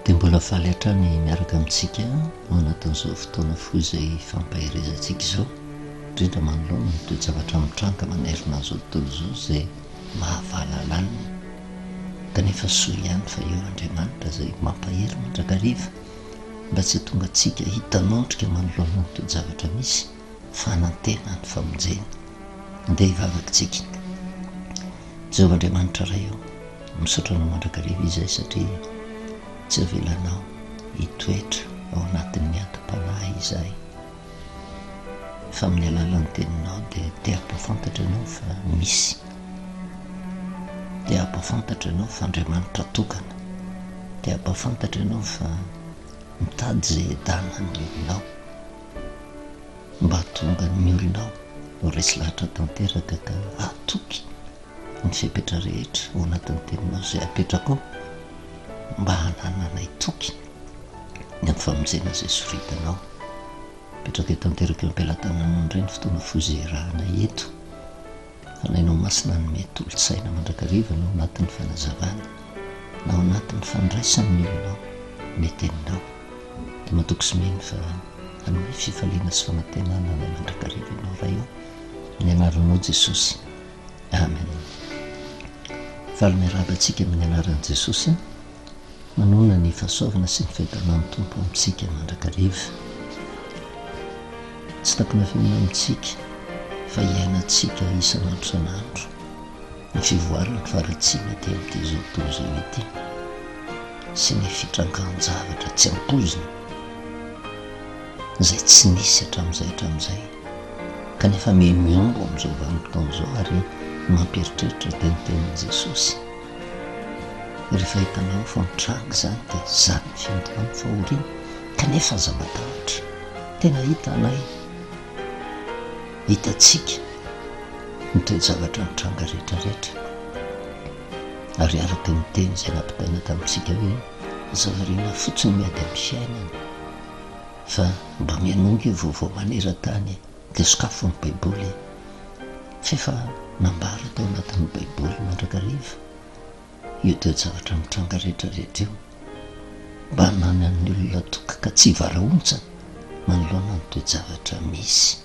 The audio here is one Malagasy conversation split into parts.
Dia mbola faly hatrany miaraka amintsika ao anatin'izao fotoana fohy izay fampaherezantsika izao, indrindra manoloana ny toe-javatra mitranga manerana an'izao tontolo izao izay mahavalalanina. Kanefa soa ihany fa eo Andriamanitra izay mampahery mandrakariva mba tsy hahatonga antsika hitanondrika manoloana ny toe-javatra misy fa hanantena ny famonjena. Andeha hivavaka isika. Jehovah Andriamanitra Ray ô, misaotra Anao mandrakariva izahay satria tsy avelanao hitoetra ao anatin'ny adim-panahy izahay. Fa amin'ny alalan'ny Teninao dia te hampahafantatra Ianao fa misy. Te hampahafantatra Ianao fa Andriamanitra tokana. Te hampahafantatra Ianao fa mitady izay hiadanan'ny olonao. Mba hahatonga ny olonao ho resy lahatra tanteraka ka hatoky ny fepetra rehetra ao anatin'ny Teninao izay apetrakao mba hanananay toky ny amin'ny famonjena izay soritanao. Apetraka tanteraka eo am-pelatananao indray ny fotoana fohy izay iarahanay eto. Fanahinao Masina hanome tolo-tsaina mandrakariva na ao anatin'ny fanazavana na ao anatin'ny fandraisan'ny olonao ny Teninao. Dia matoky sy mino fa hanome fifaliana sy fanantenana anay mandrakariva Ianao Ray ô, amin'ny anaranao Jesosy. Amen. Faly miarahaba antsika amin'ny anaran'i Jesosy. Manonona ny fahasoavana sy ny fiadanan'ny Tompo amintsika mandrakariva. Tsy takona afenina amintsika fa iainantsika isan'andro isan'andro ny fivoaran'ny faharatsiana ety amin'ity izao tontolo izao ity sy ny fitrangan-javatra tsy ampoizina izay tsy nisy hatramin'izay hatramin'izay kanefa miha-mihombo amin'izao vanim-potoana izao ary mampieritreritra dia ny tenin'i Jesosy. Rehefa hitanao fa mitranga izany dia izany ny fiandohan'ny fahoriana kanefa aza matahotra. Tena hitanay, hitantsika ny toe-javatra mitranga rehetra rehetra. Ary araka ny teny izay nampitaina tamintsika hoe aza variana fotsiny miady amin'ny fiainana fa mba mihainoa io vaovao maneran-tany e, dia sokafo ny baiboly e. F'efa nambara tao anatin'ny Baiboly mandrakariva io toe-javatra mitranga rehetrarehetra io, mba hananan'ny olona toky ka tsy hivarahontsana manoloana ny toe-javatra misy.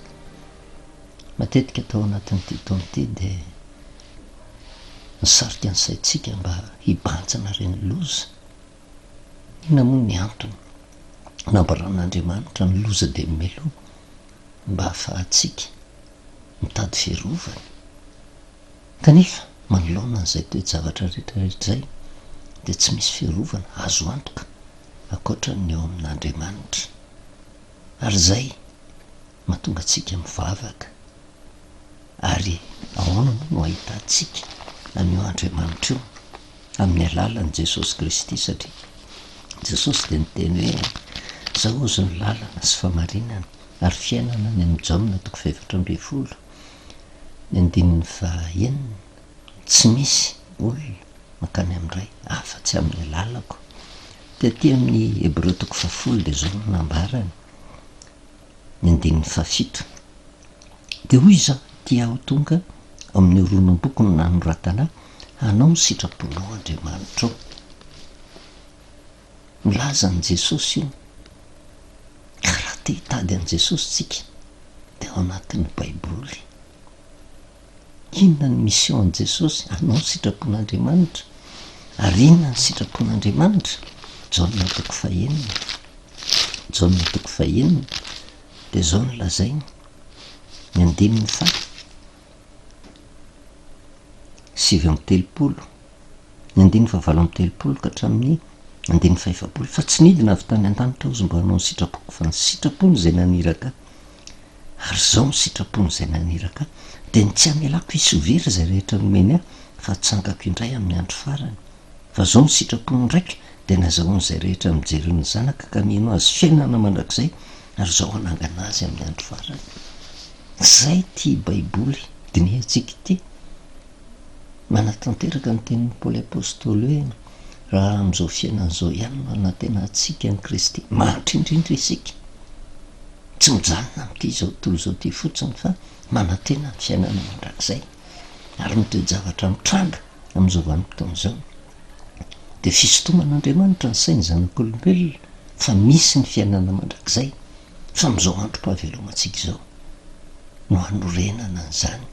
Matetika tao anatin'ity taona ity dia nisarika ny saintsika mba hibanjina ireny loza. Inona moa ny antony nambaran'Andriamanitra ny loza dia meloa mba hahafahantsika mitady fiarovana. Kanefa, manoloana an'izay toe-javatra rehetra rehetra izay, dia tsy misy fiarovana azo antoka ankoatra ny eo amin'Andriamanitra. Ary izay mahatonga antsika mivavaka. Ary ahoana moa no ahitantsika an'io Andriamanitra io? Amin'ny alalan'i Jesosy Kristy, satria Jesosy dia niteny hoe, Izaho hozy ny lalana sy famarinana ary fiainana any amin'ny Jaona toko faha-14, ny andininy faha-enina, Tsy misy olona mankany amin'ny Ray afa-tsy amin'ny alalako. Dia aty amin'ny Hebreo toko fahafolo dia izao no nambarany, ny andininy fahafito, Dia hoy izaho, Tia aho tonga ao amin'ny horonam-boky no nanoratana ahy, hanao ny sitraponao Andriamanitra ô. Milaza an'i Jesosy io. Ka raha te hitady an'i Jesosy tsika dia ao anatin'ny baiboly. Inona ny mission an'i Jesosy? Hanao ny sitrapon'Andriamanitra. Ary inona ny sitrapon'Andriamanitra? Jaona toko fahenina. Jaona toko fahenina dia izao no lazainy, ny andininy faha 39. Ny andininy fahavalo amby 30 ka hatramin'ny andininy fahefapolo, Fa tsy nidina avy tany an-danitra Aho mba hanao ny sitrapoko, fa ny sitrapony izay naniraka Ahy. Ary izao ny sitrapony izay naniraka Ahy, dia ny tsy hamelako hisy ho very izay rehetra nomeny Ahy, fa hatsangako indray amin'ny andro farany. Fa izao ny sitrapon'ny Raiko, dia ny hazahoan'izay rehetra mijery ny Zanaka ka mino Azy fiainana mandrakizay, ary izao hanangana azy amin'ny andro farany. Izay ity Baiboly dinihantsika ity. Manatanteraka ny tenin'i Paoly Apostoly hoe, Raha amin'izao fiainana izao ihany no anantenantsika an'i Kristy, mahantra indrindra isika. Tsy mijanona amin'ity izao tontolo izao ity fotsiny fa manantena ny fiainana mandrakizay. Ary ny toe-javatra mitranga amin'izao vanim-potoana izao. Dia fisintoman'Andriamanitra ny sain'ny zanak'olombelona fa misy ny fiainana mandrakizay, fa amin'izao androm-pahavelomantsika izao no hanorenana an'izany.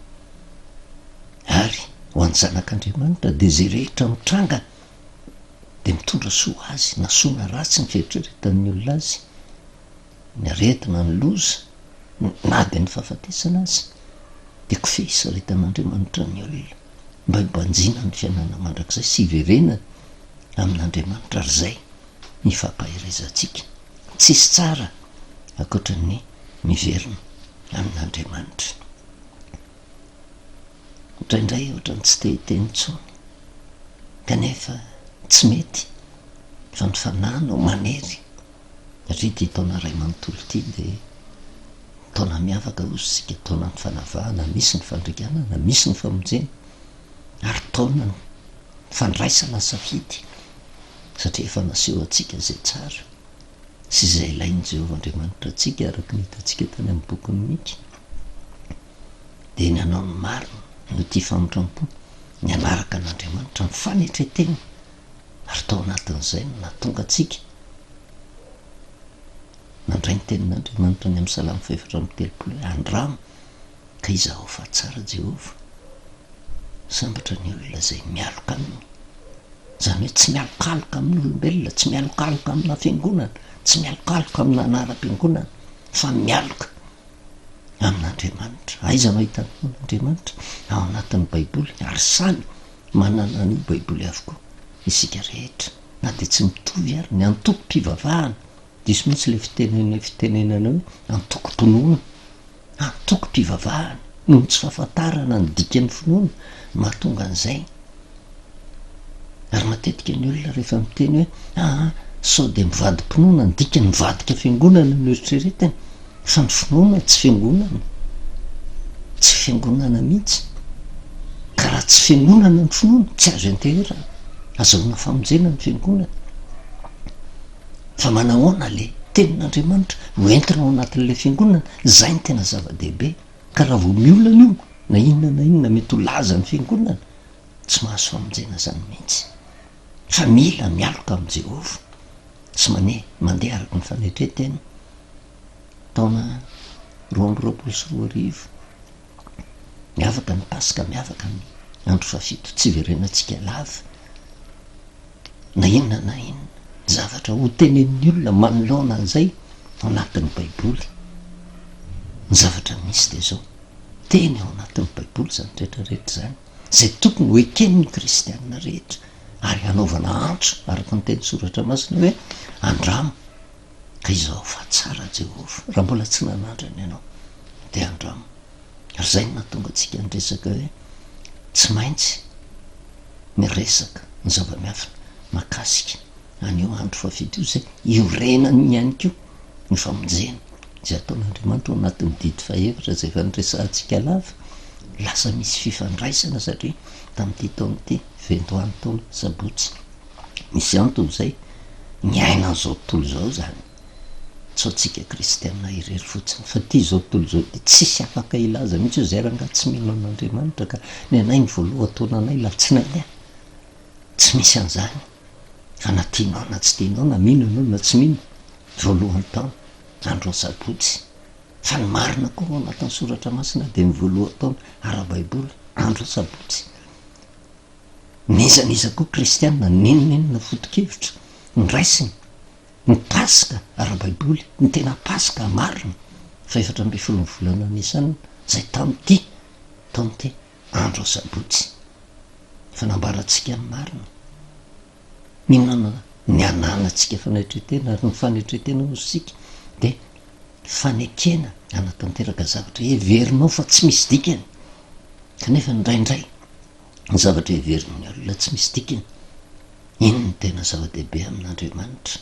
Ary ho an'ny zanak'Andriamanitra dia izay rehetra mitranga dia mitondra soa ho azy, na soa na ratsy ny fieritreretan'ny olona azy, ny aretina, ny loza, na dia ny fahafatesana aza, dia kofehy isaretan'Andriamanitra ny olona mba hibanjina ny fiainana mandrakizay sy hiverenany amin'Andriamanitra ary izay ny fampaherezantsika. Tsisy tsara ankoatra ny miverina amin'Andriamanitra. Indraindray ohatran'ny tsy te hiteny intsony kanefa tsy mety fa ny fanahy no manery satria ity taona iray manontolo ity dia taona miavaka hozy isika, taonan'ny fanavahana, misy ny fandringanana, misy ny famonjena ary taonan'ny fandraisana safidy satria efa naseho antsika izay tsara sy izay ilain'i Jehovah Andriamanitra antsika araka ny hitantsika tany amin'ny bokin'i Mika. Dia ny hanao ny marina no tia famindram-po, ny hanaraka an'Andriamanitra, ny fanetren-tena, ary tao anatin'izay no nahatonga antsika nandray ny tenin'Andriamanitra any amin'ny Salamo fahefatra amby telopolo hoe, Andramo ka izahao fa tsara Jehovah. Sambatra ny olona izay mialoka aminy. Izany hoe tsy mialokaloka amin'olombelona, tsy mialokaloka amina fiangonana, tsy mialokaloka amina anaram-piangonana, fa mialoka amin'Andriamanitra. Aiza no ahitana an'Andriamanitra? Ao anatin'ny Baiboly, ary samy manana an'io Baiboly avokoa isika rehetra, na dia tsy mitovy ary ny antokom-pivavahana. Diso mihitsy ilay fitenena fitenenana hoe antokom-pinoana, antokom-pivavahana, noho ny tsy fahafantarana ny dikan'ny finoana no mahatonga an'izay. Ary matetika ny olona rehefa miteny hoe aa sao dia mivadi-pinoana, ny dikany mivadika fiangonana no eritreretiny, fa ny finoana tsy fiangonana, tsy fiangonana mihitsy. Ka raha tsy fiangonana ny finoana, tsy azo ianteherana, azahoana famonjena ny fiangonana. Fa manahoana le tenin'Andriamanitra ho entina ao anatin'ilay fiangonana, izay no tena zava-dehibe. Ka raha vao miolana io, na inona na inona mety ho lazan'ny fiangonana, Tsy mahazo famonjena izany mihitsy, fa mila mialoka amin'i Jehovah sy mane mandeha araka ny fanetren-tena. Taona 2022, miavaka ny Paska, miavaka ny andro fahafito, tsy hiverenantsika lava na inona na inona zavatra ho tenenin'ny olona manoloana an'izay ao anatin'ny Baiboly. Ny zavatra misy dia izao, teny ao anatin'ny Baiboly izany rehetra rehetra izany. izay tokony ho eken'ny kristiana rehetra ary hanaovana antso araka ny teny soratra masina hoe andramo ka izao fa tsara Jehovah. Raha mbola tsy nanandrana ianao dia andramo. Ary izay no nahatonga antsika niresaka hoe tsy maintsy miresaka ny zava-miafina mahakasika an'io andro fahafito io izay iorenany ihany koa ny famonjena izay ataon'Andriamanitra ao anatin'ny didy fahefatra izay efa niresahantsika lava, lasa misy fifandraisana satria tamin'ity taona ity, ventoany taona, sabotsy, misy antony izay niaina an'izao tontolo izao izany, tsy ho antsika kristiana irery fotsiny fa ity izao tontolo izao ity tsisy afaka hilaza mihitsy hoe izay rangahy tsy mino an'Andriamanitra ka ny anay ny voalohan-taonanay latsinainy ah! Tsy misy an'izany fa na tianao na tsy tianao, na mino ianao na tsy mino, voalohan'ny taona, andro asabotsy. Fa ny marina koa ao anatin'ny soratra masina dia ny voalohan-taona ara-baiboly, andro asabotsy. N'iza n'iza koa kristiana, n'inon'inona foto-kevitra noraisiny, ny paska ara-baiboly, ny tena paska marina, fahefatra ambin'ny folon'ny volana Nisana, izay tamin'ity taona ity, andro asabotsy. Fa nambarantsika ny marina. Inona ny ananantsika fanetren-tena ary ny fanetren-tena hoy isika dia fanekena hanatanteraka zavatra heverinao fa tsy misy dikany kanefa indraindray ny zavatra heverin'ny olona tsy misy dikany iny no tena zava-dehibe amin'Andriamanitra.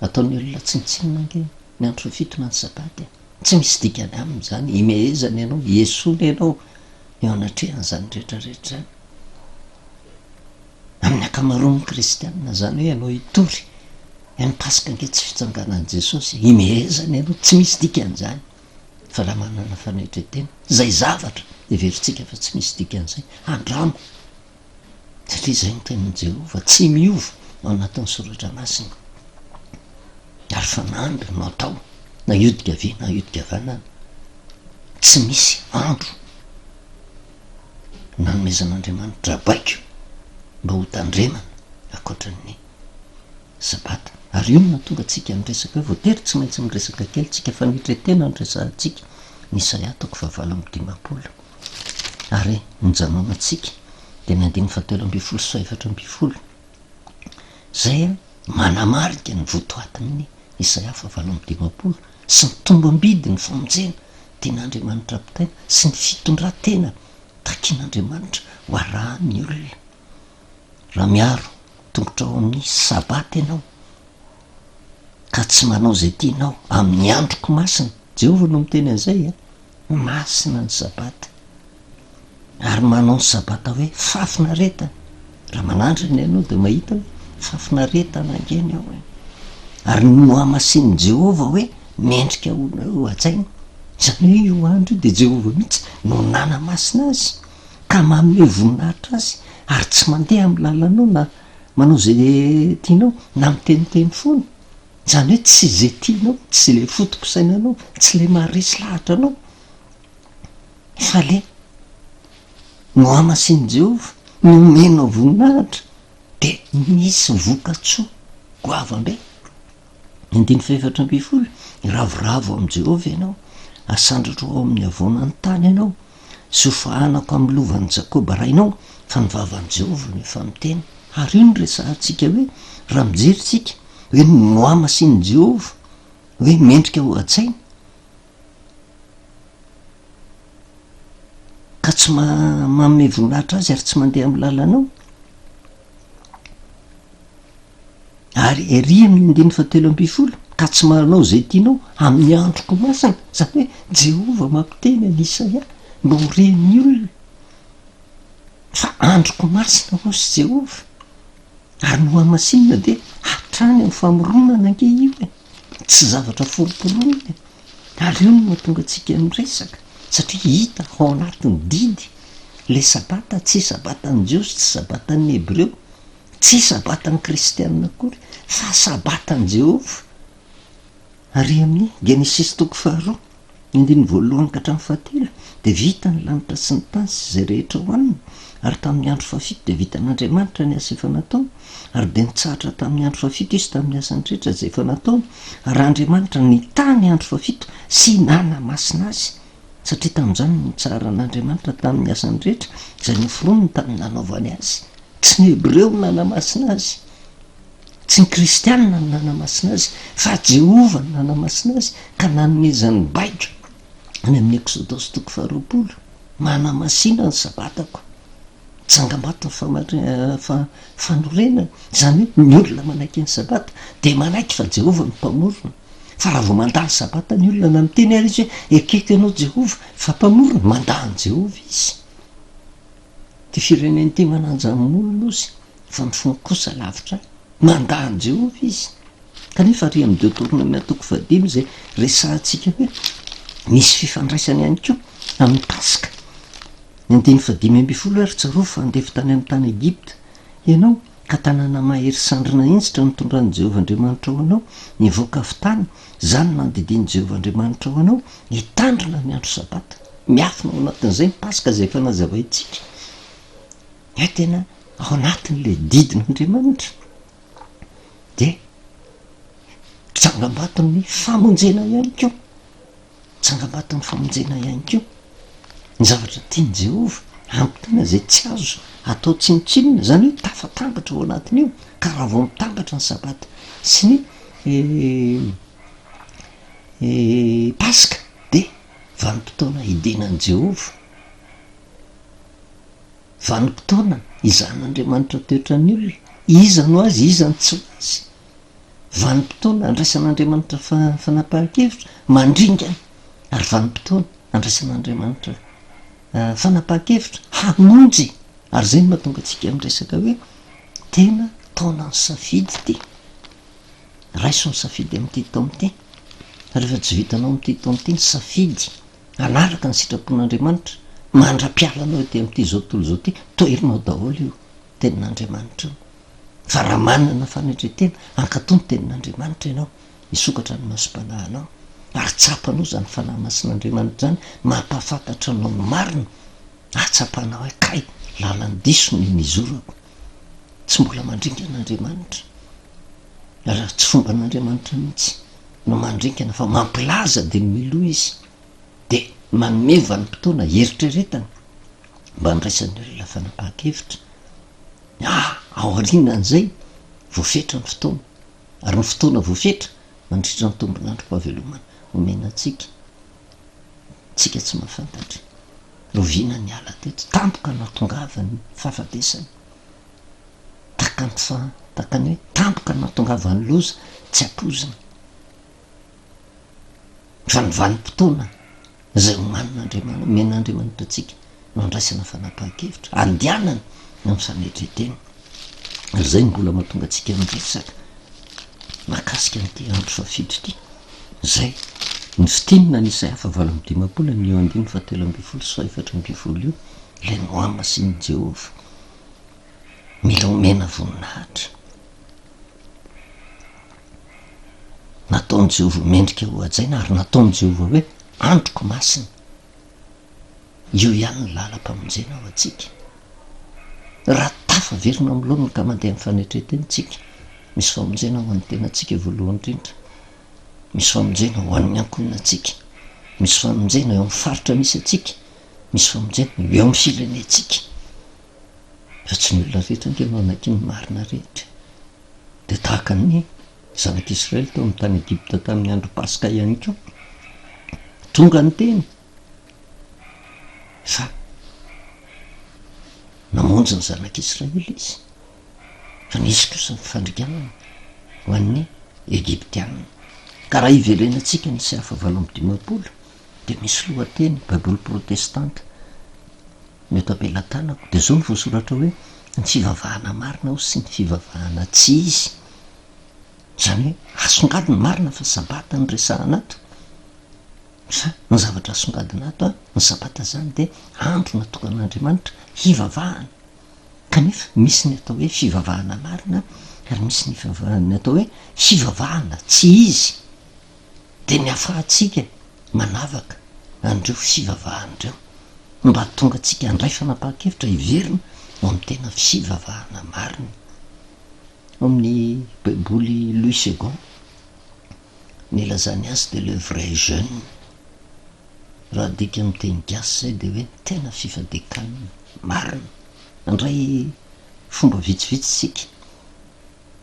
Ataon'ny olona tsinontsinona ange ny andro fahafito na ny sabata e. Tsy misy dikany aminy izany, imehezana ianao, iesona ianao eo anatrehan'izany rehetra rehetra izany. Amin'ny ankamaroan'ny kristianina izany hoe ianao hitory ny Paska ange tsy fitsanganan'i Jesosy e, imehezana ianao, tsy misy dikany izany. Fa raha manana fanetren-tena, izay zavatra heverintsika fa tsy misy dikany izay, andramo. Satria izay no tenin'i Jehovah, tsy miova ao anatin'ny Soratra Masina. Ary fanamby no atao, na hiodika havia na hiodika havanana. Tsy misy andro nanomezan'Andriamanitra baiko mba hotandremana ankoatra ny Sabata. Ary io no nahatonga antsika niresaka hoe voatery tsy maintsy miresaka kely tsika fanetren-tena no resahantsika ny Isaia toko fahavalo amby 50. Ary nijanonantsika dia ny andininy fahatelo ambin'ny folo sy fahefatra ambin'ny folo izay manamarika ny votoatin'ny Isaia fahavalo amby 50 sy ny tombam-bidy ny famonjena tian'Andriamanitra ampitaina sy ny fitondran-tena takian'Andriamanitra ho arahan'ny olona. Raha miaro tongotra ao amin'ny Sabata ianao, ka tsy manao izay tianao amin'ny androko masina, Jehovah no miteny an'izay, masina ny Sabata, ary manao ny Sabata hoe fahafinaretana. Raha manandrana ianao dia mahita hoe fahafinaretana ange ny ao e. Ary nohamasinin'i Jehovah hoe mendrika ho hajaina. Izany hoe io andro io dia Jehovah mihitsy no nanamasina azy. ka manome voninahitra azy ary tsy mandeha amin'ny lalanao na manao izay tianao na miteniteny foana, izany hoe tsy izay tianao, tsy ilay foto-pisainanao, tsy ilay maharesy lahatra anao fa le nohamasinin'i Jehovah, nomenao voninahitra dia misy vokatsoa goavam-be. Andininy fahefatra ambin'ny folo, Hiravoravo amin'i Jehovah ianao, hasandratra ho ao amin'ny havoanan'ny tany ianao, sy ho fahanako amin'ny lovan'i Jakoba rainao, fa ny vavan'i Jehovah no efa miteny. Ary io no resahantsika hoe, raha mijery isika, hoe nohamasinin'i Jehovah, hoe mendrika ho hajaina, ka tsy manome voninahitra azy ary tsy mandeha amin'ny lalanao. Ary ery amin'ny andininy fahatelo ambin'ny folo, ka tsy manao izay tianao amin'ny androko masina, izany hoe Jehovah mampiteny an'i Isaia mba ho ren'ny olona fa androko masina hozy Jehovah. Ary nohamasinina dia hatrany amin'ny famoronana ange io e, tsy zavatra foromporonina e. Ary io no mahatonga antsika miresaka satria hita ao anatin'ny didy ilay sabata, tsy sabatan'ny Jiosy, tsy sabatan'ny Hebreo. Tsy Sabatan'ny kristiana akory fa Sabatan'i Jehovah. Ary amin'ny Genesisy toko faharoa, andininy voalohany ka hatramin'ny fahatelo, dia vita ny lanitra sy ny tany sy izay rehetra ao aminy, ary tamin'ny andro fahafito dia vitan'Andriamanitra ny asa efa nataony, ary dia nitsahatra tamin'ny andro fahafito Izy tamin'ny asany rehetra izay efa nataony, ary Andriamanitra nitahy ny andro fahafito sy nanamasina azy, satria tamin'izany no nitsaharan'Andriamanitra tamin'ny asany rehetra izay noforoniny tamin'ny nanaovany azy. Tsy ny Hebreo no nanamasina azy, tsy ny Kristianina no nanamasina azy, fa Jehovah no nanamasina azy ka nanomezany baiko any amin'ny Eksodosy toko faharoapolo, Manamasina ny Sabatako. Tsangambato ny fanorenana, izany hoe ny olona manaiky ny Sabata dia manaiky fa Jehovah no Mpamorona. Fa raha vao mandà ny Sabata ny olona na miteny ary izy hoe ekeko ianao Jehovah fa Mpamorona, mandà an'i Jehovah izy. Ity firenena ity manaja ny molony ozy fa ny fony kosa lavitra ahy. Mandà an'i Jehovah izy. Kanefa ary amin'ny Deoteronomia toko fahadimy izay resahantsika hoe misy fifandraisany ihany koa amin'ny Paska. Ny andininy fahadimy ambin'ny folo ary tsarovy fa andevo tany amin'ny tany Egypta ianao ka tanàna mahery sandry nahinjitra nitondran'i Jehovah Andriamanitrao anao nivoaka avy tany, izany no nandidian'i Jehovah Andriamanitrao anao hitandrina ny andro Sabata. Miafina ao anatin'izay ny Paska izay efa nazavaintsika. Hay tena ao anatin'ilay didin'Andriamanitra dia tsangambaton'ny famonjena ihany koa. Tsangambaton'ny famonjena ihany koa. Ny zavatra tian'i Jehovah hampitaina izay tsy azo atao tsinontsinona, izany hoe tafatambatra ao anatin'io, ka raha vao mitambatra ny Sabata sy ny Paska dia Vanim-potoana hidenan'i Jehovah. Vanim-potoana hizahan'Andriamanitra toetra ny olona. Iza no azy, iza no tsy ho azy. Vanim-potoana andraisan'Andriamanitra fanapahan-kevitra mandringana, ary vanim-potoana andraisan'Andriamanitra fanapahan-kevitra hamonjy. Ary izay no mahatonga antsika miresaka hoe tena taonan'ny safidy ity. Raiso ny safidy amin'ity taona ity. Rehefa tsy vitanao amin'ity taona ity ny safidy hanaraka ny sitrapon'Andriamanitra, mandra-pialanao ety amin'ity izao tontolo izao ity, toherinao daholo io. Tenin'Andriamanitra io. Fa raha manana fanetren-tena, hankatò ny Tenin'Andriamanitra ianao, hisokatra ny masom-panahinao, ary tsapanao izany Fanahy Masin'Andriamanitra izany, mampahafantatra anao ny marina, ahatsapanao hoe kay, lalan-diso ny nizorako. Tsy mbola mandringana Andriamanitra. Ary tsy fomban'Andriamanitra mihitsy no mandringana fa mampilaza dia miloha izy. Dia manome vanim-potoana hieritreretana mba handraisan'ny olona fanapahan-kevitra. Ah, aorianan'izay, voafetra ny fotoana. Ary ny fotoana voafetra mandritra ny tombon'androm-pahavelomana omena antsika, tsika tsy mahafantatra. Rahoviana niala teto, tampoka nahatongavan'ny fahafatesana. Tahaka ny fa, tahaka ny hoe tampoka nahatongavan'ny loza tsy ampoizina. Fa ny vanim-potoana izay omanin'Andriamanitra, omen'Andriamanitra antsika no andraisana fanapahan-kevitra, andehanana amin'ny fanetren-tena. Ary izay no mbola mahatonga antsika miresaka mahakasika an'ity andro fahafito ity. Izay ny fintinina ny Isaia fahavalo amby 50 amin'io andininy fahatelo ambin'ny folo sy fahefatra ambin'ny folo io, ilay nohamasinin'i Jehovah. Mila omena voninahitra. Nataon'i Jehovah mendrika hohajaina ary nataon'i Jehovah hoe androko masina. Io ihany ny lalam-pamonjena ho antsika. Raha tafaverina amin'ny laoniny ka mandeha amin'ny fanetren-tena isika, misy famonjena ho an'ny tenantsika voalohany indrindra, misy famonjena ho an'ny ankohonantsika, misy famonjena eo amin'ny faritra misy antsika, misy famonjena eo amin'ny firenentsika. Fa tsy ny olona rehetra ange no hanaiky ny marina rehetra. Dia tahaka ny zanak'Israely tao amin'ny tany Egypta tamin'ny andro Paska ihany koa. Tonga ny teny fa namonjy ny zanak'Israely izy. Fa nisy kosa ny fandringanana ho an'ny Egyptiana. Ka raha hiverenantsika ny CF 58 dia misy lohateny Baiboly protestanta Ny eto am-pelatanako dia izao no voasoratra hoe, ny fivavahana marina hozy sy ny fivavahana tsy izy. Izany hoe asongadina, marina fa sabata no resahana ato, fa ny zavatra asongadina ato an, ny sabata izany dia andro natokan'Andriamanitra hivavahana. Kanefa misy ny atao hoe fivavahana marina ary misy ny fivavahana, ny atao hoe fivavahana tsy izy. Dia ny ahafahantsika manavaka an'ireo fivavahana ireo, mba hahatonga antsika handray fanapahan-kevitra hiverina ho amin'ny tena fivavahana marina. Ao amin'ny Baiboly Louis Segond, ny ilazany azy dia le vrai jeûne. Raha adika amin'ny teny gasy izay dia hoe ny tena fifadian-kanina marina. Handray fomba vitsivitsy isika.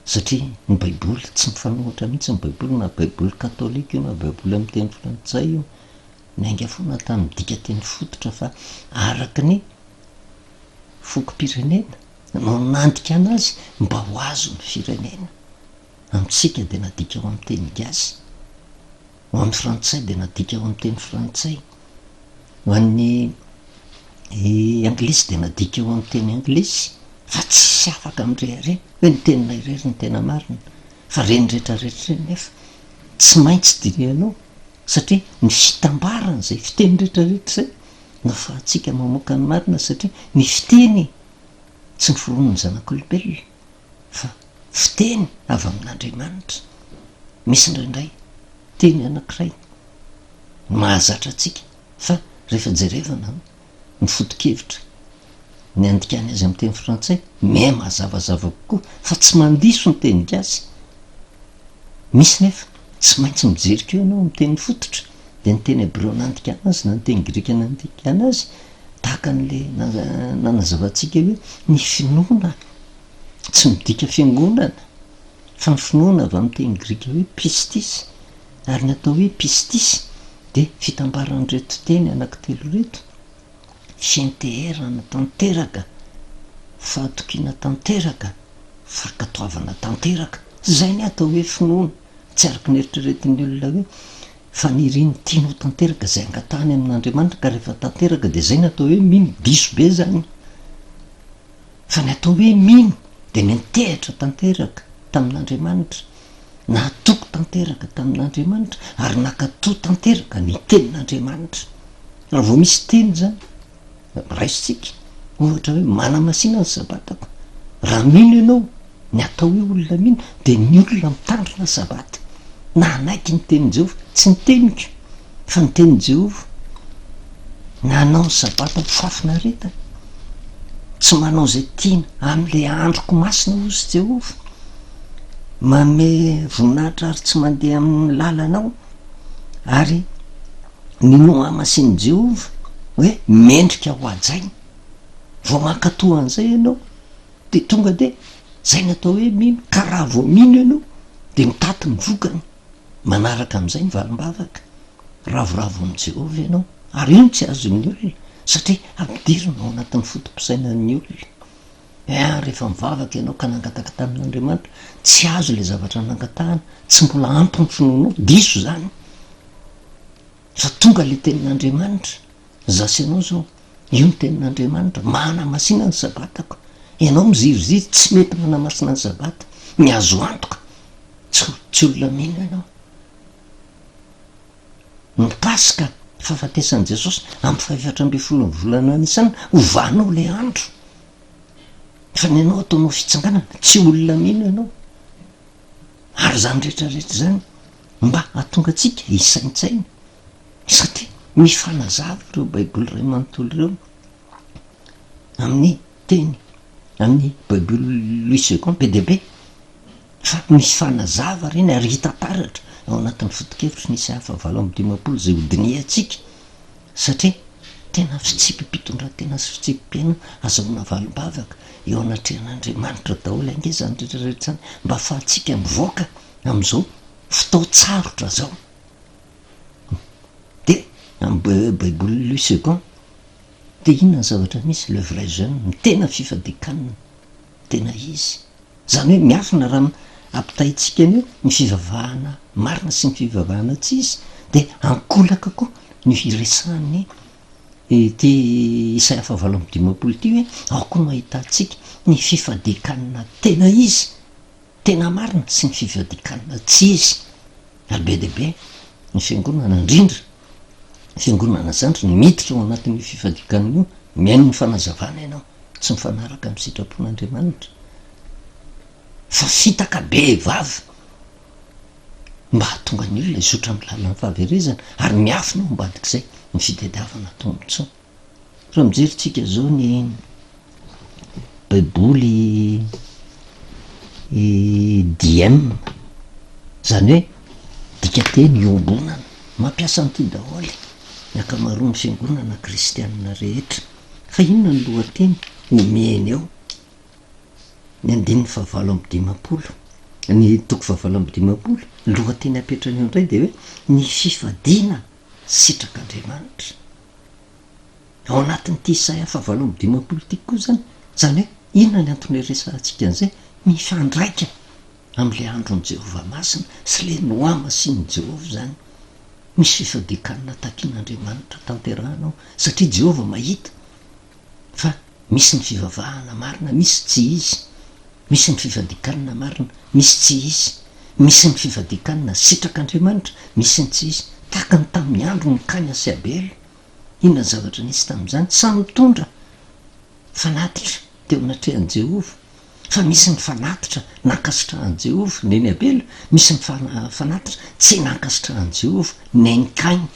Satria ny baiboly, tsy mifanohitra mihitsy ny baiboly na baiboly katolika io na baiboly amin'ny teny frantsay io, niainga foana tamin'ny dikateny fototra fa araka ny fokom-pirenena no nandikana azy mba ho azon'ny firenena. Amintsika dia nadika ho amin'ny teny gasy, ho an'ny frantsay dia nadika ho amin'ny teny frantsay, ho an'ny anglisy dia nadika ho amin'ny teny anglisy fa tsisy afaka mirehareha hoe ny teninay irery no tena marina fa ireny rehetra rehetra ireny nefa tsy maintsy dinihanao satria ny fitambaran'izay fiteny rehetra rehetra izay no ahafahantsika mamoaka ny marina satria ny fiteny tsy noforonin'ny zanak'olombelona fa fiteny avy amin'Andriamanitra. Misy indraindray teny anankiray mahazatra antsika fa rehefa jerevana ny foto-kevitra ny andikany azy amin'ny teny frantsay miha mazavazava kokoa fa tsy mandiso ny teny gasy. Misy nefa tsy maintsy mijery koa ianao amin'ny teny fototra dia ny teny hebreo nandikana azy na ny teny grika nandikana azy tahaka an'ilay nanazavantsika hoe ny finoana tsy midika fiangonana fa ny finoana avy amin'ny teny grika hoe pistis ary ny atao hoe pistis dia fitambaran'ireto teny anankitelo ireto, fianteherana tanteraka, fahatokiana tanteraka, fankatoavana tanteraka. Izay ny atao hoe finoana, tsy araka ny eritreretin'ny olona hoe faniriany tiany ho tanteraka izay angatahany amin'Andriamanitra ka rehefa tanteraka dia izay no atao hoe mino, diso be izany. Fa ny atao hoe mino dia niantehitra tanteraka tamin'Andriamanitra, nahatoky tanteraka tamin'Andriamanitra ary nankatò tanteraka ny tenin'Andriamanitra. Raha vao misy teny izany, raisintsika, ohatra hoe manamasina ny sabatako. Raha mino ianao, ny atao hoe olona mino dia ny olona mitandrina Sabata, na hanaiky ny tenin'i Jehovah, tsy ny teniko, fa ny tenin'i Jehovah, na hanao ny Sabata ho fahafinaretana, tsy manao izay tiana amin'ilay androko masina, hozy Jehovah, manome voninahitra ary tsy mandeha amin'ny lalanao, ary ny nohamasinin'i Jehovah hoe mendrika ho hajaina. Vao mankatò an'izay ianao dia tonga dia izay ny atao hoe mino, ka raha vao mino ianao dia mitaty ny vokany, manaraka amin'izay ny valim-bavaka, ravoravo amin'i Jehovah ianao, ary io no tsy azon'ny olona satria ampidirina ao anatin'ny foto-pisainan'ny olona. Ein, rehefa mivavaka ianao ka nangataka tamin'Andriamanitra, tsy azo ilay zavatra nangatahana, tsy mbola ampy ny finoanao, diso izany. Fa tonga ilay tenin'Andriamanitra, za sy ianao izao, io ny tenin'Andriamanitra, manamasina ny sabatako, ianao miziriziry tsy mety manamasina ny sabata, ny azo antoka, tsy tsy olona mino ianao. Ny paska, fahafatesan'i Jesosy, amin'ny fahefatra ambin'ny folon'ny volana Nisana, ovanao ilay andro. Fa ny anao ataonao fitsanganana, tsy olona mino ianao. Ary izany rehetra rehetra izany mba hahatonga antsika hisaintsaina satria mifanazava ireo Baiboly iray manontolo ireo amin'ny teny amin'ny Baiboly Louis Segond be dia be fa mifanazava ireny ary hita taratra ao anatin'ny foto-kevitry ny Isaia fahavalo amby dimampolo izay hodinihantsika Satria tena fitsipi-pitondran-tena sy fitsipi-piainana azahoana valim-bavaka eo anatrehan'Andriamanitra daholo ange izany rehetra rehetra izany mba ahafahantsika mivoaka amin'izao fotoan-tsarotra izao. Dia amin'ny Baiboly Louis Segond dia inona ny zavatra misy? Le vrai jeûne, ny tena fifadian-kanina. Tena izy. Izany hoe miafina raha ampitahintsika an'io ny fivavahana marina sy ny fivavahana tsy izy dia ankolaka koa ny firesahan'ny ity Isaia fahavalo amby dimampolo ity hoe ao koa no ahitantsika ny fifadian-kanina tena izy, tena marina sy ny fifadian-kanina tsy izy. Ary be dia be ny fiangonana, indrindra ny fiangonana zandriny miditra ao anatin'io fifadian-kanina io, mihaino ny fanazavana ianao. tsy mifanaraka amin'ny sitrapon'Andriamanitra fa fitaka be vava mba hahatonga ny olona hizotra amin'ny lalan'ny fahaverezana ary miafina ao ambadik'izay ny fitadiavana tombontsoa. Raha mijery tsika zao ny baiboly diem, zany hoe dikateny iombonana, mampiasa an'ity daholo ny ankamaroan'ny fiangonana kristianina rehetra. Fa inona ny lohateny omeny ao? Ny andininy fahavalo amby dimampolo, ny toko fahavalo amby dimampolo, ny lohateny apetrany eo indray dia hoe ny fifadiana sitrak'Andriamanitra. Ao anatin'ity Isaia fahavalo amby dimampolo ity koa izany, izany hoe inona ny antony iresahantsika an'izay? Mifandraika amin'ilay andron'i Jehovah masina sy ilay nohamasinin'i Jehovah izany. Misy fifadian-kanina takin'Andriamanitra tanterahana ao, satria Jehovah mahita fa misy ny fivavahana marina, misy tsy izy. Misy ny fifadian-kanina marina, misy tsy izy. Misy ny fifadian-kanina sitrak'Andriamanitra, misy ny tsy izy. Tahaka ny tamin'ny andron'i Kaina sy Abela. Inona ny zavatra nisy tamin'izany? Samy mitondra fanatitra teo anatrehan'i Jehovah. Fa misy ny fanatitra nankasitrahan'i Jehovah, nen'i Abela, misy ny fanatitra tsy nankasitrahan'i Jehovah, nen'i Kaina.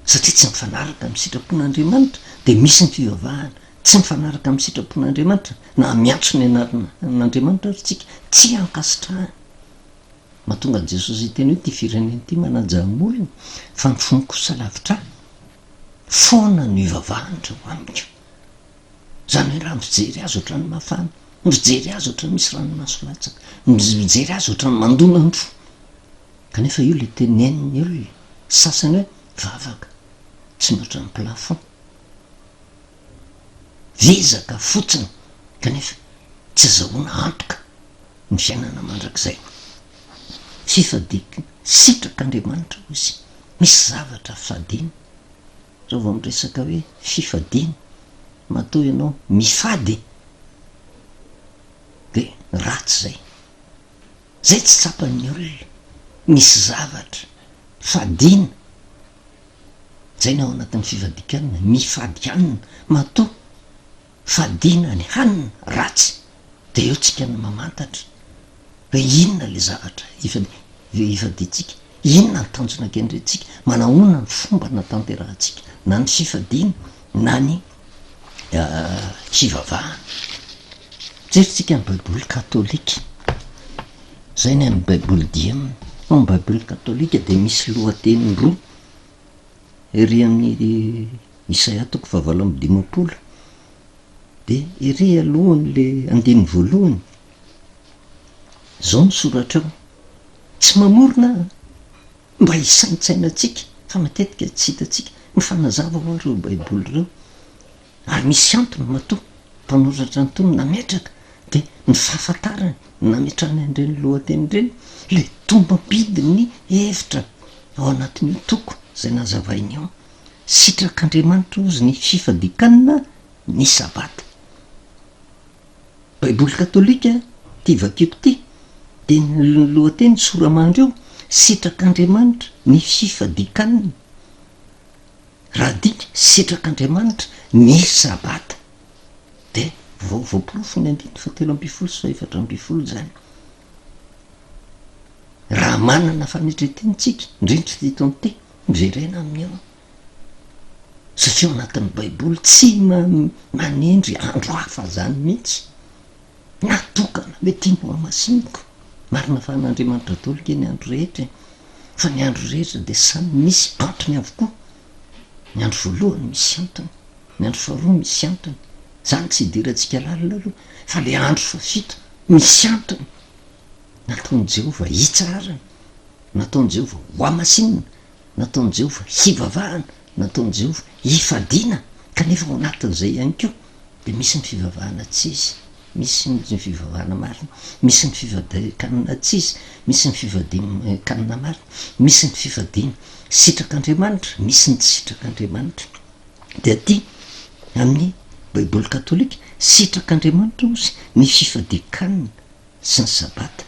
Satria tsy mifanaraka amin'ny sitrapon'Andriamanitra, dia misy ny fivavahana tsy mifanaraka amin'ny sitrapon'Andriamanitra, na miantso ny anaran'Andriamanitra ary tsika, tsy ankasitrahany. Mahatonga an'i Jesosy hiteny hoe ity firenena ity manaja ny molony, fa ny fony kosa lavitra ahy. Foana no ivavahan-dreo amiko. Izany hoe raha mijery azy ohatran'ny mafana, mijery azy ohatran'ny misy ranomaso latsaka, mijery azy ohatran'ny mandona ny fo. Kanefa io ilay tenenin'ny olona sasany hoe vavaka tsy mihoatra ny plafond. Vizaka fotsiny kanefa tsy azahoana antoka ny fiainana mandrakizay. Fifadiana sitrak'Andriamanitra hoy izy, misy zavatra fadiana. Raha vao miresaka hoe fifadiana, matoa ianao mifady dia ratsy izay. Izay tsy tsapan'ny olona, misy zavatra fadiana, izay ny ao anatin'ny fifadian-kanina, mifady hanina, matoa. Fadiana ny hanina ratsy. Dia eo tsika no mamantatra hoe inona ilay zavatra ifadiantsika, inona ny tanjona kendrentsika, manahoana ny fomba anatanterahantsika na ny fifadiana na ny fivavahana. Jerentsika ny baiboly katolika, izay ny an'ny baiboly diem, fa ny baiboly katolika dia misy lohateny roa ery amin'ny Isaia toko fahavalo amby dimampolo. Dia ery alohan'le andininy voalohany, izao no soratra ao, Tsy mamorona aho mba hisaintsainantsika, fa matetika tsy hitantsika, mifanazava hoa ireo baiboly ireo, ary misy antony matoa mpanoratra an'itony nametraka, dia ny fahafantarany nametrahany an'ireny lohateny ireny, ilay tombam-bidin'ny hevitra ao anatin'io toko izay nazavainy io. Sitrak'Andriamanitra hozy ny fifadikanina ny Sabata. Baiboly katolika ity vakiko ity dia ny lohateny sora-mandry eo, Sitrak'Andriamanitra ny fifadikanina. Raha adika, Sitrak'Andriamanitra ny Sabata. Dia voaporofo ny andininy fahatelo ambin'ny folo sy fahefatra ambin'ny folo izany. Raha manana fanetren-tena isika, indrindra ity taona ity, miverena aminy eo. Satria ao anatin'ny baiboly tsy manendry andro hafa zany mihitsy. Natokana hoe ty no hamasiniko. Marina fa an'Andriamanitra daholo nge ny andro rehetra e. Fa ny andro rehetra dia samy misy antony avokoa. Ny andro voalohany misy antony, ny andro faharoa misy antony. Zany tsy idirantsika lalina aloha fa le andro fahafito misy antony. Nataon'i Jehovah hitsaharana, nataon'i Jehovah hohamasinina, nataon'i Jehovah hivavahana, nataon'i Jehovah hifadiana, kanefa ao anatin'izay ihany koa dia misy ny fivavahana tsy izy, misy ny fivavahana marina, misy ny fifadian-kanina tsy izy, misy ny fifadian-kanina marina, misy ny fifadiana sitrak'Andriamanitra, misy ny tsy sitrak'Andriamanitra. Dia aty amin'ny Baiboly katolika, sitrak'Andriamanitra hozy ny fifadian-kanina sy ny Sabata.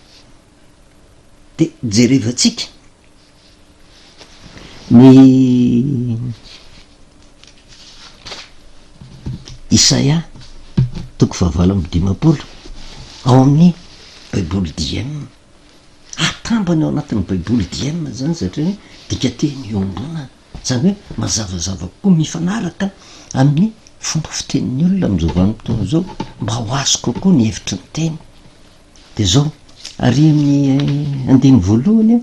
Dia jerevantsika ny Isaia toko fahavalo amby dimampolo ao amin'ny Baiboly diem. Atambany ao anatin'ny Baiboly diem izany satria hoe dikanteny iombonana. Izany hoe mazavazava kokoa mifanaraka amin'ny fomba fitenin'ny olona amin'izao vanim-potoana izao mba ho azo kokoa ny hevitry ny teny. Dia izao, ary amin'ny andininy voalohany,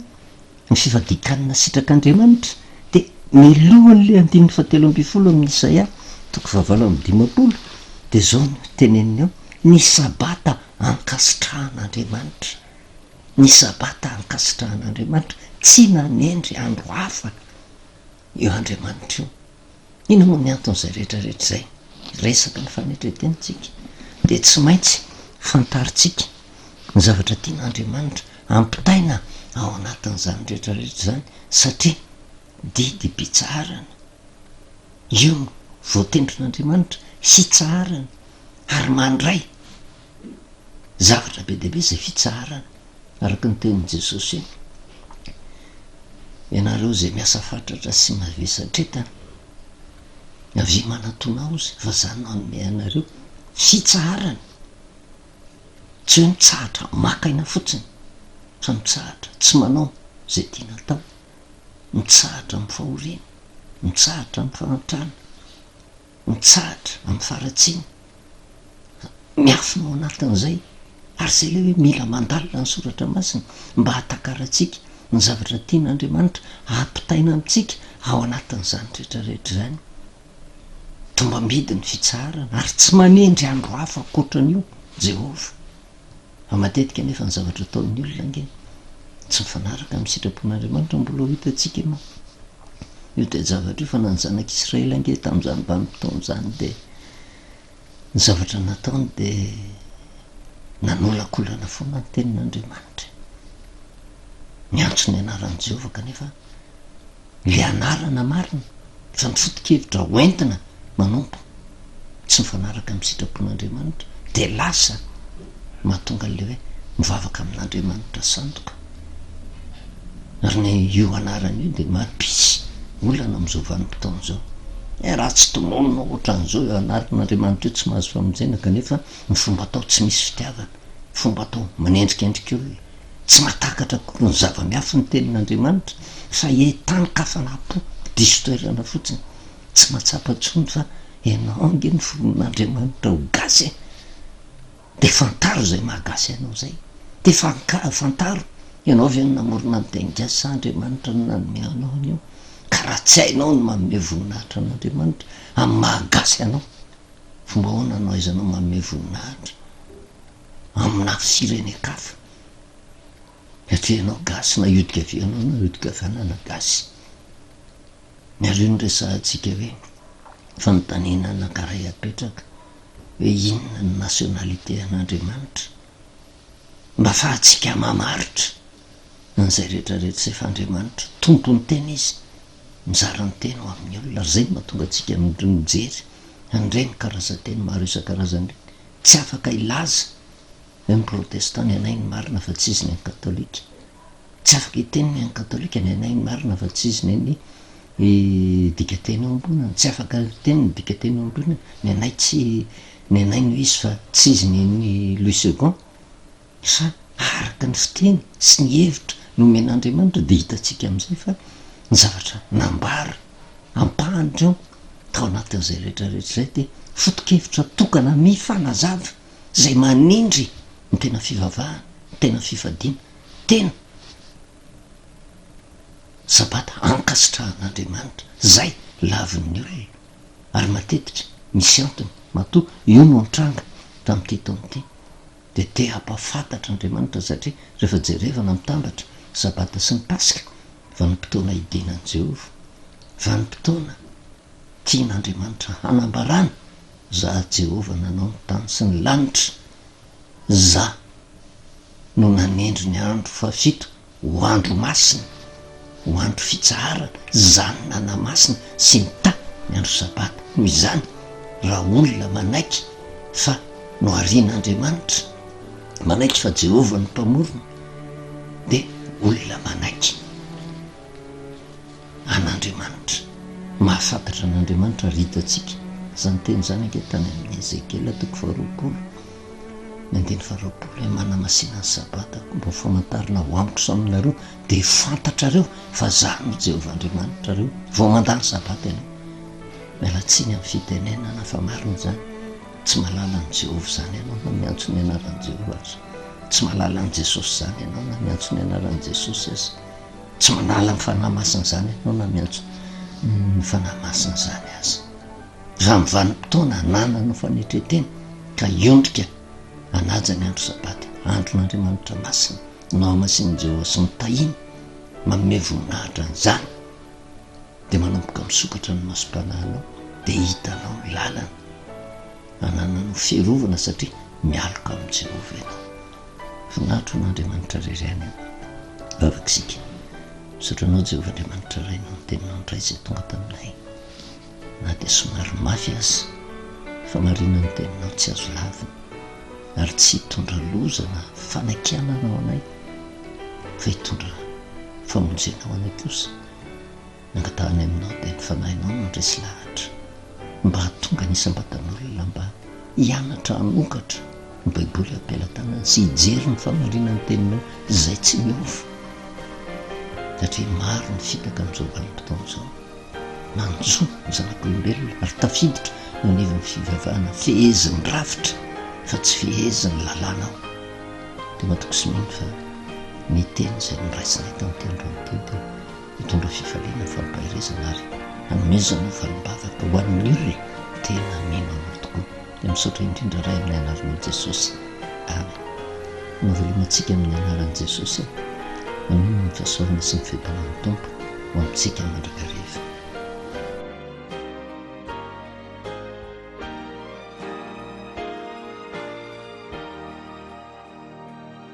ny fifadian-kanina sitrak'Andriamanitra, dia mialohan'ilay andininy fahatelo ambin'ny folo amin'ny Isaia toko fahavalo amby dimampolo, dia izao no teneniny ao, ny Sabata ankasitrahan'Andriamanitra. Ny Sabata ankasitrahan'Andriamanitra, tsy nanendry andro hafa io Andriamanitra io. Inona moa ny anton'izay rehetra rehetra izay? Resaka ny fanetren-tena isika, dia tsy maintsy fantarintsika ny zavatra tian'Andriamanitra ampitaina ao anatin'izany rehetra rehetra izany, satria didim-pitsaharana io no voatendrin'Andriamanitra hitsaharana ary mandray zavatra be dia be izay fitsaharana, araka ny tenin'i Jesosy hoe, Ianareo izay miasa fatratra sy mavesatretana, avia manatona ahy ozy, fa izaho no hanome anareo fitsaharana. Tsy hoe mitsahatra maka aina fotsiny, fa mitsahatra tsy manao izay tiana atao, mitsahatra amin'ny fahoriana, mitsahatra amin'ny fahantrana, mitsahatra amin'ny faharatsiana. Miafina ao anatin'izay, ary izay ilay hoe mila mandalina ny soratra masina mba hahatakarantsika ny zavatra tian'Andriamanitra hampitaina amintsika ao anatin'izany rehetra rehetra izany. Tombam-bidy ny fitsaharana ary tsy manendry andro hafa ankoatran'io Jehovah. Fa matetika anefa ny zavatra ataon'ny olona ange tsy mifanaraka amin'ny sitrapon'Andriamanitra, mbola ho hitantsika moa io toe-javatra io fa na ny zanak'Israely ange tamin'izany vanim-potoana izany dia ny zavatra nataony dia nanolakolana foana ny tenin'Andriamanitra. Niantso ny anaran'i Jehovah kanefa ilay anarana marina fa ny foto-kevitra hoentina manompo tsy mifanaraka amin'ny sitrapon'Andriamanitra dia lasa mahatonga an'ilay hoe mivavaka amin'Andriamanitra sandoka. Ary ny io anarana io dia mampisy olana amin'izao vanim-potoana izao. Eh raha tsy tononina ohatran'izao io anaran'Andriamanitra io tsy mahazo famonjena kanefa ny fomba atao tsy misy fitiavana, fomba atao manendrikendrika olona, tsy mahatakatra akory ny zava-miafy ny tenin'Andriamanitra fa entanin-kafanam-po diso toerana fotsiny, tsy mahatsapa intsony fa ianao ange noforonin'Andriamanitra ho gasy e! Dia fantaro izay maha gasy anao izay. Dia fanka, fantaro, ianao ve no namorona ny teny gasy sa Andriamanitra no nanome anao an'io? Ka raha tsy hainao ny manome voninahitra an'Andriamanitra amin'ny maha gasy anao, fomba ahoana no ahaizanao manome voninahitra amina firenen-kafa? Satria ianao gasy na hiodika avia ianao na hiodika havanana gasy. Ny ary io no resahantsika hoe fanontaniana anankiray apetraka. hoe inona ny nationalité an'Andriamanitra mba afahantsika mamaritra an'izay rehetra rehetra izay fa Andriamanitra tompon'ny tena izy mizara ny teny ho amin'ny olona ary izay no mahatonga antsika mijery an'ireny karazan-teny maro isan-karazany ireny tsy afaka hilaza hoe ny protestant ny anay ny marina fa tsy izy ny an'ny katolika Tsy afaka hiteny ny an'ny katolika ny anay ny marina fa tsy izy ny an'ny dikateny eo amboniny, tsy afaka hiteny ny dikateny eo amboniny ny anay tsy ny anay no izy fa tsy izy ny an'ny Louis Segond fa araka ny fiteny sy ny hevitra nomen'Andriamanitra dia hitantsika amin'izay fa ny zavatra nambara ampahany ireo tao anatin'izay rehetra rehetra izay dia foto-kevitra tokana mifanazava izay manindry ny tena fivavahana, ny tena fifadiana. Tena Sabata ankasitrahan'Andriamanitra izay lavin'ny olona ary matetika misy antony matoa io no nitranga tamin'ity taona ity dia te hampahafantatra Andriamanitra satria rehefa jerevana mitambatra Sabata sy ny Paska vanim-potoana hidinan'i Jehovah vanim-potoana tian'Andriamanitra hanambarana za Jehovah nanao ny tany sy ny lanitra za no nanendry ny andro fahafito ho andro masina, ho andro fitsaharana, izany nanamasina sy nitahy ny andro Sabata. Noho izany, raha olona manaiky fa noharian'Andriamanitra, manaiky fa Jehovah no Mpamorona, dia olona manaiky. an'Andriamanitra. Mahafantatra an'Andriamanitra ary hitantsika izany teny izany ange tany amin'ny Ezekiela toko faharoapolo, ny andininy faharoapolo hoe manamasina ny Sabata mba ho famantarana ho amiko sy aminareo, dia fantatrareo fa Izaho no Jehovah Andriamanitrareo. Vao mandà ny Sabata ianao. Miala tsiny amin'ny fitenenana fa marina izany. Tsy mahalala an'i Jehovah izany ianao na miantso ny anaran'i Jehovah aza. Tsy mahalala an'i Jesosy izany ianao na miantso ny anaran'i Jesosy aza. Tsy manala ny Fanahy Masina izany ianao na miantso ny Fanahy Masina izany aza. Raha amin'ny vanim-potoana anananao fanetren-tena ka hiondrika hanaja ny andro Sabata, andron'Andriamanitra masina, nohamasinin'i Jehovah sy notahiny, manome voninahitra an'izany, dia manomboka misokatra ny masom-panahinao, dia hitanao ny lalana anananao fiarovana satria mialoka amin'i Jehovah ianao. Voninahitra ho an'Andriamanitra irery ihany anie. Vavaka isika. Misaotra Anao Jehovah Andriamanitra Ray noho ny Teninao indray izay tonga taminay na dia somary mafy aza fa marina ny Teninao tsy azo lavina ary tsy hitondra loza na fanakianana ho anay fa hitondra famonjena ho anay kosa. Ny angatahany aminao dia ny Fanahinao no handresy lahatra mba hahatonga ny isam-batan'olona mba hianatra hanokatra ny Baiboly eo am-pelatanany sy hijery ny fahamarinan'ny Teninao izay tsy miova. Satria maro ny fitaka amin'izao vanim-potoana izao manjo ny zanak'olombelona ary tafiditra eo anivon'ny fivavahana fehezin'ny rafitra fa tsy fehezin'ny lalàna ao. Dia matoky sy mino fa ny teny izay noraisinay tamin'ity androany ity dia Hitondra fifaliana, fampaherezana ary hanomezana valim-bavaka ho an'ny olona tena mino Anao tokoa. Dia misaotra indrindra Ray amin'ny anaranao Jesosy. Amen. Manao veloma antsika amin'ny anaran'i Jesosy aho. Manonona ny fahasoavana sy ny fiadanan'ny Tompo ho amintsika mandrakariva.